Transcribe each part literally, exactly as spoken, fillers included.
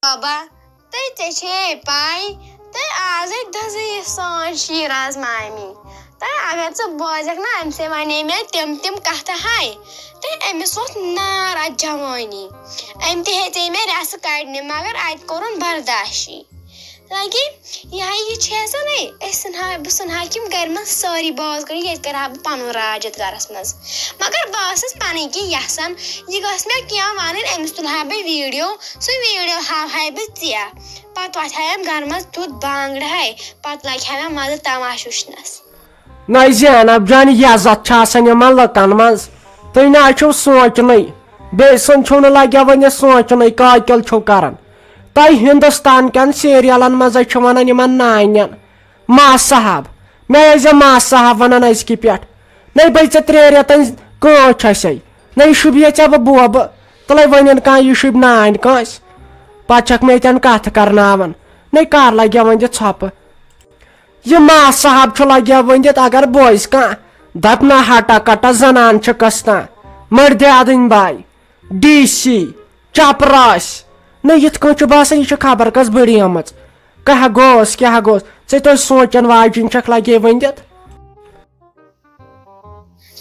بابا، تہٕ ژےٚ چھے پَے، تہٕ آزے دٔزٕے یہِ سٲنۍ شیٖراز مامی۔ تہٕ اگر ژٕ بوزکھ نا، أمۍ سٕے وَنے مےٚ تِم تِم کَتھٕ ہاے، تہٕ أمِس ووٚتھ نار اَتھ جوٲنی۔ أمۍ تہِ ہیٚژے مےٚ رٮ۪سہٕ کَڑنہِ، مگر اَتہِ کوٚرُن برداشی۔ لگے، یہِ ہا یہِ چھِ آسان ہے، أسۍ ژھٕنہٕ ہا، بہٕ ژھٕنہٕ ہا کِم گرِ منٛز سٲری باز کٔرِتھ، ییٚتہِ کَرٕ ہا بہٕ پَنُن راج یَتھ گَرَس منٛز۔ مگر بہٕ ٲسٕس پَنٕنۍ کِنۍ یَژھان، یہِ گٔژھ مےٚ کینٛہہ وَنٕنۍ، أمِس تُلہٕ ہا بہٕ ویٖڈیو، سُہ ویٖڈیو ہاوہاے بہٕ ژےٚ۔ پَتہٕ وۄتھِ ہا أمۍ گَرٕ منٛز تیُتھ بانٛگڑٕ ہاے، پَتہٕ لَگہِ ہا مےٚ مَزٕ تَماشہٕ وٕچھنَس۔ نَے زینب جان، یہِ عزت چھِ آسان یِمَن لُکَن منٛز۔ تُہۍ نہ حظ چھِو سونٛچنٕے، بیٚیہِ سُنٛد چھُو نہٕ لَگیٛاہ وۄنۍ یہِ سونٛچنٕے، قٲتِل چھِو کَران۔ تۄہہِ ہِندُستان کٮ۪ن سیٖریَلَن منٛز حظ چھِ وَنان یِمَن نانٮ۪ن، ما صاحب، مےٚ ٲسۍ زِ ما صاحب وَنان أزکہِ پٮ۪ٹھ۔ نَے بٔے ژےٚ ترٛےٚ رٮ۪تَن کٲنٛچھ اَسے، نَے شوٗبہِ ژےٚ بہٕ بوبہٕ، تہٕ لَے وَنان کانٛہہ یہِ شوٗبہِ نانۍ کٲنٛسہِ۔ پَتہٕ چھَکھ مےٚ تٮ۪ن کَتھٕ کَرناوان، نَے کَر لَگیٛاہ وۄنۍ یہِ ژھۄپہٕ۔ یہِ ما صاحب چھُ لَگیٛاہ ؤنِتھ، اگر بوزِ کانٛہہ، دَپہِ نہ ہٹا کٹا زنان چھِ کٕستان، مٔردِ ادٕنۍ باے، ڈی سی، چپراس۔ نہ یِتھ کٔنۍ چھُ باسان، یہِ چھِ خبر کۄس بٔڑیمٕژ۔ کیٛاہ گوٚوس، کیٛاہ گوٚوس؟ ژےٚ تۄہہِ سونٛچن واجِنۍ چھَکھ لَگے ؤنِتھ۔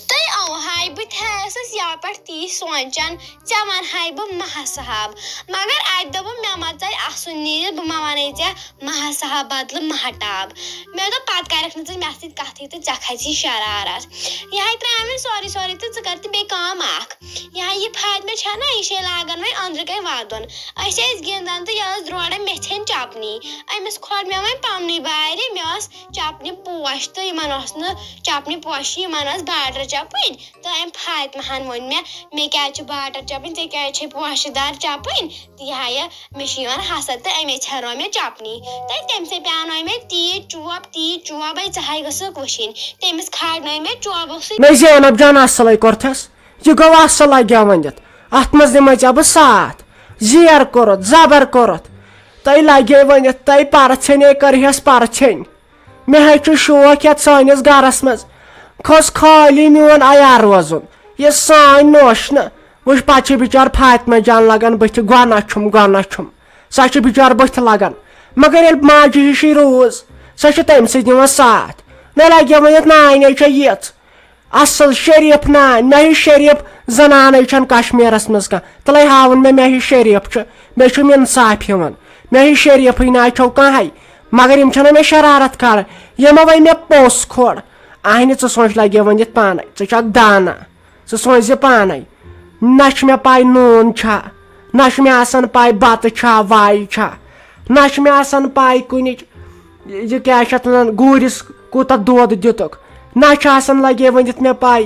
تہٕ اوہاے بہٕ تہِ ٲسٕس یَوٕ پٮ۪ٹھ تی سونٛچان، ژےٚ وَنہٕ ہاے بہٕ ماہ صاحب۔ مگر اَتہِ دوٚپُم، مےٚ ما ژَلہِ اَسُن نیٖرِتھ، بہٕ ما وَنَے ژےٚ ماہ صاحب بدلہٕ ماہتاب۔ مےٚ دوٚپ، پَتہٕ کَرَکھ نہٕ ژٕ مےٚ سۭتۍ کَتھٕے تہٕ ژےٚ کھَسی شرارت۔ یہِ ہاے ترٛاو وۄنۍ سورُے سورُے تہٕ ژٕ کَر تہٕ بیٚیہِ کٲم اَکھ۔ یہِ ہاے یہِ فاطمہ چھےٚ نا، یہِ چھے لاگان وۄنۍ أنٛدرٕ کَنۍ وَدُن۔ أسۍ ٲسۍ گِنٛدان تہٕ یہِ ٲس درورٕ مےٚ ژھیٚنۍ چَپنی۔ أمِس کھوٚر مےٚ وۄنۍ پَننُے بارِ، مےٚ ٲس چَپنہِ پوش تہٕ یِمَن اوس نہٕ چَپنہِ پوشہِ، یِمَن ٲس باڈَر چَپٕنۍ۔ تہٕ أمۍ فاطمہ ہن ووٚن مےٚ، مےٚ کیٛازِ چھِ باٹر چَپٕنۍ، ژےٚ کیٛازِ چھے پوشہٕ دار چَپٕنۍ؟ تہٕ یہِ ہا یہِ، مےٚ چھُ یِوان حسد تہٕ أمے ژھٮ۪نو مےٚ چَپنی۔ تہٕ تٔمۍ سٕے پیٛانٲو مےٚ تیٖژ چوب، تیٖژ چوب، ہے ژٕ ہاے گٔژھٕکھ وٕچھِنۍ۔ تٔمِس کھارنٲے مےٚ چوبو سۭتۍ۔ نَے زینب جان، اَصٕلَے کوٚرتھَس۔ یہِ گوٚو اَصٕل لَگیٛاو ؤنِتھ۔ اَتھ منٛز دِمَے ژےٚ بہٕ ساتھ۔ زیر کوٚرُتھ، زبر کوٚرُتھ۔ تۄہہِ لَگے ؤنِتھ، تۄہہِ پَرٕ ژھیٚنے کٔرہِس پَرٕ ژھیٚنۍ۔ مےٚ حظ چھُ شوق یَتھ سٲنِس گَرَس منٛز کھوٚس خٲلی میون عیار روزُن۔ یہِ سٲنۍ نوٚش نہٕ۔ وٕچھ، پَتہٕ چھِ بِچار فاطمہ جان لَگان بٕتھِ، گۄناہ چھُم، گۄناہ چھُم۔ سۄ چھِ بِچار بٕتھِ لَگان۔ مگر ییٚلہِ ماجہِ ہِشی روٗز، سۄ چھِ تَمہِ سۭتۍ نِوان ساتھ۔ مےٚ لَگہِ وۄنۍ یَتھ نانۍ چھےٚ یِژھ۔ اصل شریف نانۍ، مےٚ ہِش شریف زنانَے چھَنہٕ کشمیرس منٛز کانٛہہ۔ تلے ہاوُن مےٚ، مےٚ ہِش شریف چھُ، مےٚ چھُم انصاف یِوان۔ مےٚ ہِش شریفٕے نہ چھو کانٛہہ۔ مگر یِم چھَنہٕ مےٚ شرارت کھالان۔ یِمو وَے مےٚ پوٚژھ کھوٚر۔ اہنہِ، ژٕ سونٛچ لگے ؤنِتھ پانے، ژٕ چھَکھ دانا۔ ژٕ سونٛچ زِ پانے۔ نہ چھِ مےٚ پاے نوٗن چھا، نہ چھِ مےٚ آسان پاے بتہٕ چھا، وایہِ چھا۔ نہ چھِ مےٚ آسان پاے کُنِچ، یہِ کیٛاہ چھِ اَتھ وَنان، گوٗرِس کوٗتاہ دۄد دِتُکھ۔ نہ چھِ آسان لگے ؤنِتھ مےٚ پاے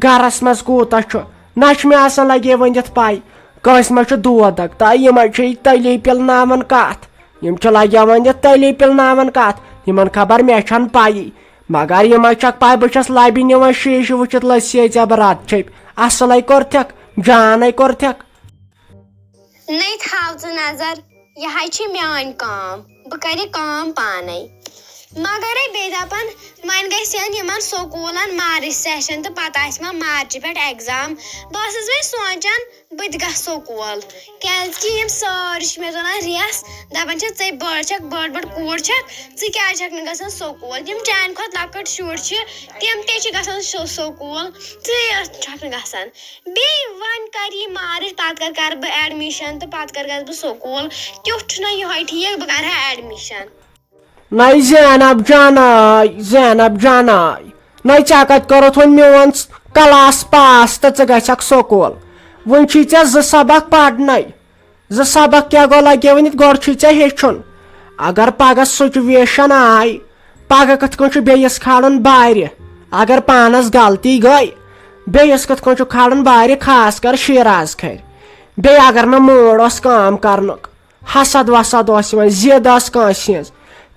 گرس منٛز کوٗتاہ چھُ۔ نہ چھِ مےٚ آسان لگے ؤنِتھ پاے کٲنٛسہِ ما چھُ دود دگ۔ تہٕ یِمے چھِ تٔلی پِلناوان کتھ۔ یِم چھِ لگے ؤنِتھ تٔلی پِلناوان کتھ۔ یِمن خبر مےٚ چھَنہٕ پَیی۔ مگر یِمے چھَکھ پاے بہٕ چھَس لبہِ نِوان شیٖشہٕ وٕچھِتھ لٔسۍ یے ژےٚ بہٕ رَتہٕ چھٔپۍ۔ اصلے کوٚرتھکھ، جانے کوٚرتھکھ۔ نٔے تھاو ژٕ نظر، یہِ ہاے چھِ میٲنۍ کٲم، بہٕ کرٕ یہِ کٲم پانے۔ مگرے بیٚیہِ دپان، وۄنۍ گژھن یِمن سکوٗلن مارچ سیشن تہٕ پتہٕ آسہِ وۄنۍ مارچہِ پٮ۪ٹھ ایگزام۔ بہٕ ٲسٕس وۄنۍ سونٛچان، بہٕ تہِ گژھٕ سکوٗل، کیازِ کہِ یِم سٲری چھِ مےٚ زنان ریس، دپان چھِ، ژے بٔڑ چھکھ، بٔڑ بٔڑ کوٗر چھکھ، ژٕ کیازِ چھکھ نہٕ گژھان سکوٗل؟ یِم چانہِ کھۄتہٕ لۄکٕٹۍ شُرۍ چھِ، تِم تہِ چھِ گژھان سُہ سکوٗل، ژٕے یٲژ چھکھ نہٕ گژھان۔ بیٚیہِ وۄنۍ کر یہِ مارچ، پتہٕ کر کرٕ بہٕ ایڈمِشن تہٕ پتہٕ کر گژھٕ بہٕ سکوٗل۔ تیُتھ چھُنہ یِہوے ٹھیٖک، بہٕ کرٕ ہا ایڈمِشن۔ نَے زینب جاناے، زینب جاناے، نَے ژےٚ کَتہِ کوٚرُتھ وۄنۍ میون کلاس پاس تہٕ ژٕ گژھکھ سکوٗل؟ وۄنۍ چھی ژےٚ زٕ سبق پرنَے۔ زٕ سبق کیٛاہ گوٚو لگے ؤنِتھ، گۄڈٕ چھی ژےٚ ہیٚچھُن۔ اگر پگاہ سُچویشن آے، پگاہ کِتھ کٔنۍ چھُ بیٚیِس کھالُن بارِ؟ اگر پانس غلطی گٔے، بیٚیِس کِتھ کٔنۍ چھُ کھالُن بارِ، خاص کر شیراز کھرِ؟ بیٚیہِ اگر نہٕ موڈ اوس کٲم کرنُک، حسد وسد اوس یِوان، ضد ٲس کٲنٛسہِ ہٕنٛز،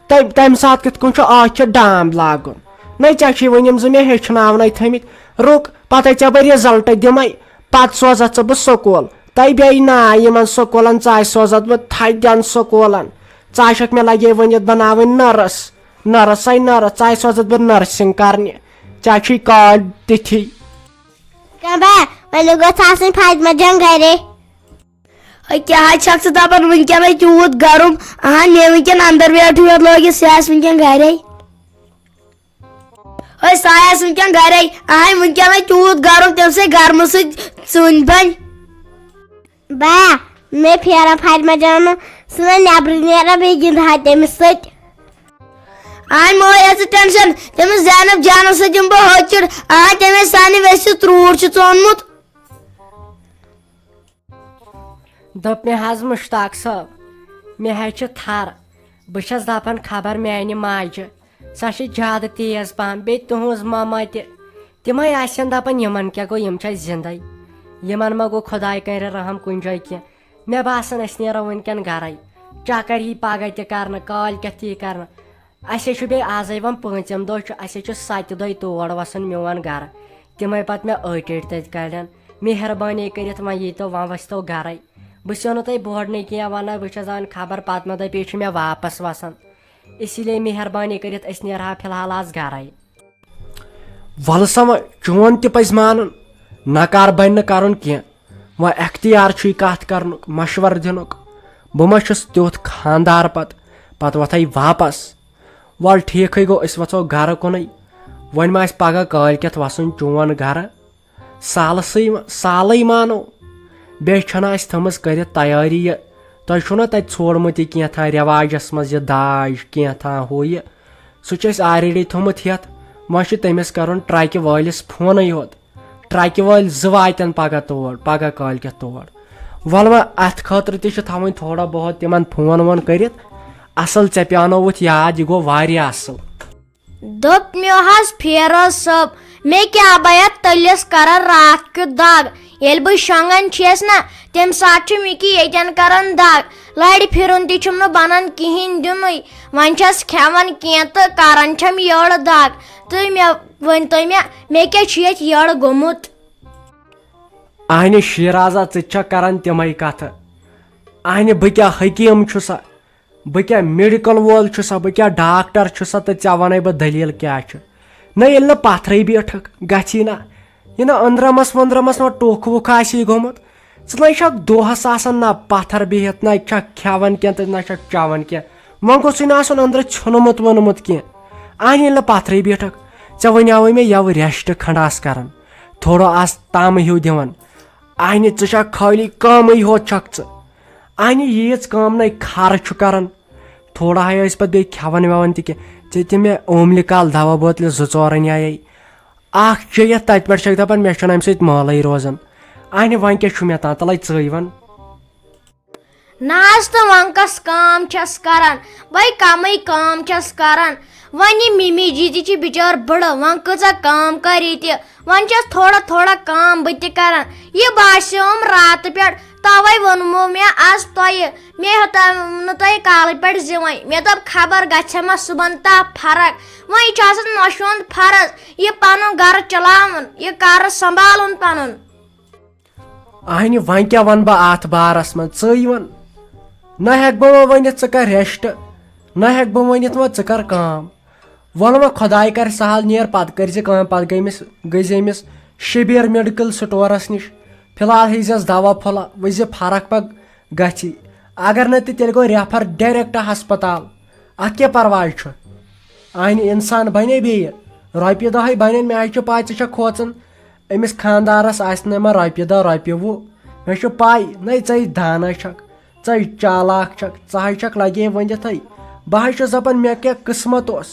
تَمہِ تَمہِ ساتہٕ کِتھ کٔنۍ چھُ ٲکھِتھ ڈام لاگُن؟ نَے ژےٚ چھُے وۄنۍ یِم زٕ مےٚ ہیٚچھناونَے تھٲمٕتۍ۔ رُک، پَتَے ژےٚ بہٕ رِزَلٹ دِمَے، پَتہٕ سوزَتھ ژٕ بہٕ سکوٗل۔ تَے بیٚیہِ نا یِمَن سکوٗلَن، ژٕ آے سوزَتھ بہٕ تھدٮ۪ن سکوٗلَن۔ ژٕ آے چھَکھ مےٚ لگے ؤنِتھ بَناوٕنۍ نٔرٕس، نٔرٕس آے نٔرٕس، ژٕ آے سوزَتھ بہٕ نٔرسِنٛگ کَرنہِ۔ ژےٚ چھُے کارڈ تِتھی۔ کمبا، وۄنۍ گوٚژھ آسٕنۍ فاطمہ جان گرے۔ ہے، کیٛاہ حظ چھکھ ژٕ دپان وٕنکیٚنَے تیوٗت گرم؟ اہن، مےٚ وٕنکیٚن اندر بیٹھٕے یوت لٲگِتھ، سُہ آسہِ وٕنکیٚن گرے۔ ہے، سُہ آسہِ وٕنکیٚن گرے۔ اہن، وٕنکیٚنَے تیوٗت گرم، تٔمۍ سٕے گرمہٕ سۭتۍ ژوٗنٛٹھۍ بنۍ۔ با، مےٚ پھیران فاطمہ جانہٕ، سُہ نہ نٮ۪برٕ نیران، بیٚیہِ گِنٛدٕ ہا تٔمِس سۭتۍ۔ اہن، مہٕ ہیٚیِو ژٕ ٹینشن، تٔمِس زینب جانس سۭتۍ دِمہٕ بہٕ ہوٚچھِڑ۔ اہن، تٔمۍ سانہِ ویسہِ ترٛوٗٹھ چھُ ژوٚنمُت۔ دوٚپ مےٚ حظ مُشتاق صٲب، مےٚ حظ چھِ تھر۔ بہٕ چھَس دَپان خبر میٛانہِ ماجہِ، سۄ چھِ زیادٕ تیز پَہَم۔ بیٚیہِ تُہٕنٛز مَما تہِ، تِمَے آسن دَپان یِمَن کیٛاہ گوٚو، یِم چھِ اَسہِ زِندَے۔ یِمَن ما گوٚو خۄداے کَرِ رحم کُنہِ جایہِ کینٛہہ۔ مےٚ باسان أسۍ نیرو وٕنکٮ۪ن گَرَے۔ چَکر یی پَگاہ تہِ کَرنہٕ، کالۍ کٮ۪تھ تہِ یی کَرنہٕ۔ اَسہِ چھُ بیٚیہِ آزَے وۄنۍ پٲنٛژِم دۄہ چھُ، اَسہِ چھُ سَتہِ دۄہہِ تور وَسُن میون گَرٕ۔ تِمَے پَتہٕ مےٚ أٹۍ أٹۍ تَتہِ کَڑن۔ مہربٲنی کٔرِتھ وۄنۍ ییٖتو، وۄنۍ ؤسۍتو گَرَے۔ بہٕ چھُسو نہٕ تۄہہِ بورڈنٕے کینٛہہ وَنان، بہٕ چھَس دَپان خبر پَتہٕ ما دَپہِ یہِ چھُ مےٚ واپَس وَسان۔ اسی لیے مہربٲنی کٔرِتھ أسۍ نیرہاو فی الحال آز گَرَے۔ وَلہٕ سا وۄنۍ چون تہِ پَزِ مانُن، نَکار بَنہِ نہٕ کَرُن کینٛہہ۔ وۄنۍ اختیار چھُے کَتھ کَرنُک، مَشوَرٕ دِنُک۔ بہٕ ما چھُس تیُتھ خانٛدار پَتہٕ، پَتہٕ وۄتھَے واپَس۔ وَلہٕ ٹھیٖکھٕے گوٚو، أسۍ وَسو گَرٕ کُنُے۔ وۄنۍ ما آسہِ پَگاہ کٲلۍ کٮ۪تھ وَسُن چون گَرٕ۔ سالسٕے، سالٕے مانو۔ بیٚیہِ چھَنہٕ اَسہِ تھٲمٕژ کٔرِتھ تیٲری یہِ۔ تۄہہِ چھُو نہ تَتہِ ژھوڑمُت یہِ کینٛہہ تام رٮ۪واجَس منٛز، یہِ داج کینٛہہ تام ہُہ یہِ۔ سُہ چھُ اَسہِ already تھوٚمُت ہٮ۪تھ۔ وۄنۍ چھُ تٔمِس کَرُن ٹرٛکہِ وٲلِس فونٕے یوت۔ ٹرٛکہِ وٲلۍ زٕ واتن پَگاہ تور، پَگاہ کٲلۍ کٮ۪تھ تور۔ وَلہٕ وۄنۍ اَتھ خٲطرٕ تہِ چھِ تھاوٕنۍ تھوڑا بہت تِمَن فون وون کٔرِتھ۔ اَصٕل ژےٚ پیٛانووُتھ یاد، یہِ گوٚو واریاہ اَصٕل۔ دوٚپ مےٚ حظ فیروز صٲب، مےٚ کیٛاہ بَیَتھ تٔلِس کَران راتھ کیُتھ دَگ؟ ییٚلہِ بہٕ شۄنٛگان چھَس نا، تَمہِ ساتہٕ چھُ مےٚ کہِ ییٚتٮ۪ن کَران دَگ۔ لَرِ پھِرُن تہِ چھُم نہٕ بَنان کِہیٖنۍ دیُنُے۔ وۄنۍ چھَس کھٮ۪وان کینٛہہ تہٕ کَران چھَم یٔڑ دَگ۔ تُہۍ مےٚ ؤنۍتو مےٚ، مےٚ کیٛاہ چھُ ییٚتہِ یٔڑ گوٚمُت؟ اہنہِ شیرازا، ژٕ تہِ چھَکھ کَران تِمَے کَتھٕ۔ اہنہِ بہٕ کیٛاہ حکیٖم چھُسا؟ بہٕ کیٛاہ میڈیکل وول چھُسا، بہٕ کیٛاہ ڈاکٹر چھُسا تہٕ ژےٚ وَنَے بہٕ دٔلیٖل کیٛاہ چھِ؟ نہ، ییٚلہِ نہٕ پَتھرٕے بیٹھکھ گژھی نہ، یہِ نہ أنٛدرَمَس ؤنٛدرَمَس نہ ٹوٚکھ ووٚکھ آسی گوٚمُت، ژٕ نَے چھَکھ دۄہَس آسان نہ پَتھر بِہِتھ، نہ چھَکھ کھٮ۪وان کینٛہہ تہٕ نہ چھَکھ چٮ۪وان کینٛہہ۔ وۄنۍ گوٚژھُے نہٕ آسُن أنٛدرٕ ژھیوٚنمُت ووٚنمُت کینٛہہ۔ اَہَن، ییٚلہِ نہٕ پَتھرٕے بیٹھکھ، ژےٚ وَنیٛاوُے مےٚ یَوٕ rest کھنٛڈ آس کَران، تھوڑا آس تامہٕ ہیوٗ دِوان۔ اَہنہِ، ژٕ چھَکھ خٲلی کٲمٕے ہوت چھَکھ ژٕ۔ اہنہِ ییٖژ کٲم نَے خر چھُ کران۔ تھوڑا ہاے ٲسۍ پتہٕ بیٚیہِ کھٮ۪وان وٮ۪وان تہِ کینٛہہ۔ ژےٚ تہِ مےٚ اوملہِ کال دوا بوتلہِ زٕ ژور اَنیٛایے۔ اکھ چیٚیَتھ تَتہِ پٮ۪ٹھ چھَکھ دَپان مےٚ چھُنہٕ اَمہِ سۭتۍ مٲلٕے روزان۔ اہنہِ وۄنۍ کیٛاہ چھُ مےٚ تام تَلَے ژٕے وَن۔ نہ حظ تہٕ وۄنۍ کۄس کٲم چھَس کران؟ بَے کَمٕے کٲم چھَس کران۔ وۄنۍ یہِ مِمی جی تہِ چھِ بِچٲر بٕڑٕ، وۄنۍ کۭژاہ کٲم کَرِ تہِ؟ وۄنۍ چھَس تھوڑا تھوڑا کٲم بہٕ تہِ کران۔ یہِ باسیوم راتہٕ پٮ۪ٹھ، تَوَے ووٚنمو مےٚ آز تۄہہِ۔ مےٚ ہیوٚتام نہٕ تۄہہِ کالہٕ پٮ۪ٹھ زِوَے۔ مےٚ دوٚپ خبر گژھِ ما صُبحن تاپھ فرق۔ وۄنۍ چھُ آسان نۄشہِ ہُنٛد فرض یہِ پَنُن گرٕ چلاوُن، یہِ گرٕ سنبھالُن پَنُن۔ اہنہِ، وۄنۍ کیٛاہ وَنہٕ بہٕ اَتھ بارَس منٛز؟ ژٕے وَن۔ نہ ہٮ۪کہٕ بہٕ وۄنۍ ؤنِتھ ژٕ کَر rest، نہ ہٮ۪کہٕ بہٕ ؤنِتھ وۄنۍ ژٕ کَر کٲم۔ وَلہٕ وۄنۍ خۄداے کَرِ سہل، نیر پَتہٕ کٔرۍ زِ کٲم، پَتہٕ گٔے أمِس، گٔے زِ أمِس شبیر میڈیکل سٹورَس نِش۔ فی الحال ہیٚیہِ زٮ۪س دوا پھوٚلہ، وٕچھ زِ فرق پَکھ گژھی۔ اگر نہٕ تہِ، تیٚلہِ گوٚو refer direct ہسپتال۔ اَتھ کیٛاہ پرواے چھُ؟ اہنہِ اِنسان بَنے بیٚیہِ۔ رۄپیہِ دَہَے بَنن، مےٚ حظ چھِ پَے ژٕ چھَکھ کھوژان۔ أمِس خانٛدارَس آسہِ نہٕ یِمَن رۄپیہِ دَہ، رۄپیہِ وُہ۔ مےٚ چھُ پَے، نَے ژَے دانا چھَکھ، ژَے چالاک چھَکھ، ژٕ حظ چھَکھ لَگے ؤنِتھٕے۔ بہٕ حظ چھُس دَپان، مےٚ کیٛاہ قٕسمَت اوس؟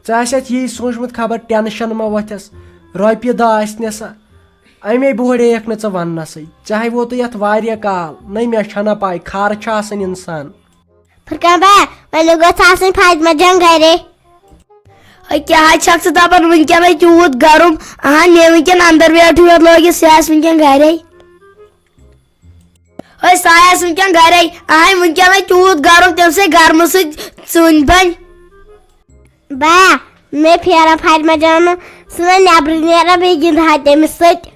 ژےٚ آسہِ اَتھ یی سوٗنٛچمُت، خبر ٹٮ۪نشَن ما وۄتھٮ۪س، رۄپیہِ دَہ آسہِ نہ سا۔ اَمے بوہڑییَکھ نہٕ ژٕ وَننَسٕے۔ ژےٚ ہَے ووتُے یَتھ واریاہ کال۔ نَے مےٚ چھَنہ پَے، خر چھُ آسان اِنسان۔ فرقان بیا، وۄنۍ گوٚژھ آسٕنۍ فاطمہ جان گرے۔ ہے، کیٛاہ حظ چھَکھ ژٕ دَپان وٕنکٮ۪نَے تیوٗت گرم؟ اہن، مےٚ وٕنکٮ۪ن اندر بیٹھٕے یوت لٲگِتھ، سُہ آسہِ وٕنکٮ۪ن گرے۔ ہے، سُہ آسہِ وٕنکٮ۪ن گرے۔ اہن، وٕنکٮ۪نَے تیوٗت گرم، تٔمۍ سٕے گرمہٕ سۭتۍ ژوٗنٛٹھۍ بَنۍ۔ با، مےٚ پھیران فاطمہ جانہٕ، سُہ نہ نٮ۪برٕ نیران، بیٚیہِ گِنٛدٕ ہا تٔمِس سۭتۍ۔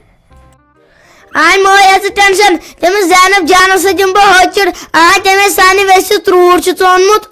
آے مہٕ ہیٚیِو ژٕ ٹینشن، تٔمِس زینب جانس سۭتۍ دِمہٕ بہٕ ہوٚچھِڑ۔ آے تٔمۍ سانہِ ویسہِ ترٛوٹھ چھُ ژوٚنمُت۔